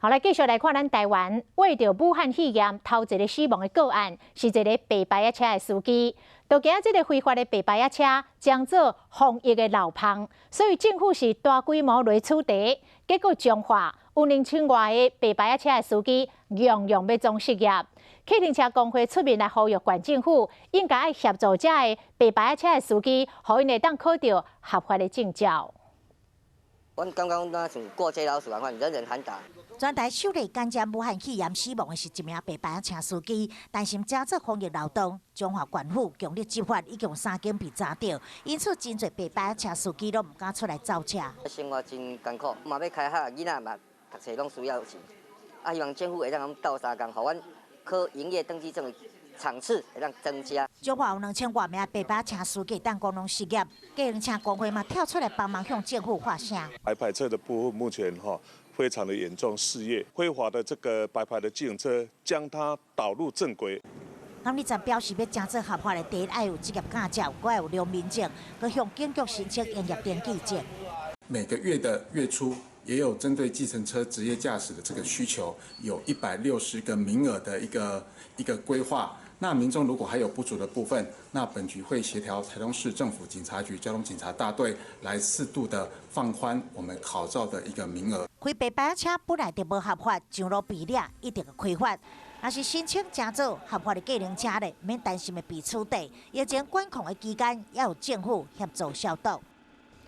好，來繼續來看咱台灣，為著武漢肺炎頭一个死亡的個案，是一个白牌仔車的司機。都驚這个非法的白牌仔車將做防疫的漏縫，所以政府是大規模來取締。結果彰化有2000外个白牌仔車的司機，樣樣欲裝失業。計程車公會出面來呼籲縣政府，應該愛協助這个白牌仔車的司機，予𪜶會當考著合法的證照。阮感覺阮像過街老鼠仝款，人人喊打。全台首例感染武漢肺炎死亡的是一名白牌車司機，擔心成做防疫漏洞，彰化縣府強力執法，已經有三間被查著，因此真濟白牌車司機攏毋敢出來走車。生活真艱苦，嘛欲開學，囡仔嘛讀冊攏需要錢，啊，希望政府會當共鬥相共，予阮考營業登記證的場次會當增加。彰化有2000外名白牌車司機當講攏失業，計程車公會嘛跳出來幫忙向政府發聲。白牌車的部分目前哈非常的嚴重，失業，非法的這個白牌的計程車，將它導入正軌。監理站表示，欲成做合法的，第一愛有職業駕照，閣愛有良民證，閣向警局申請營業登記證。每個月的月初，也有針對計程車職業駕駛的這個需求，有160個名額的一個規劃。那民眾如果還有不足的部分，那本局會協調台中市政府警察局交通警察大隊來適度的放寬我們考照的一個名額。開白牌車本來就無合法，上路被掠一定會開罰。若是申請成做合法的計程車咧，免擔心會被取締。疫情管控的期間，也有政府協助消毒。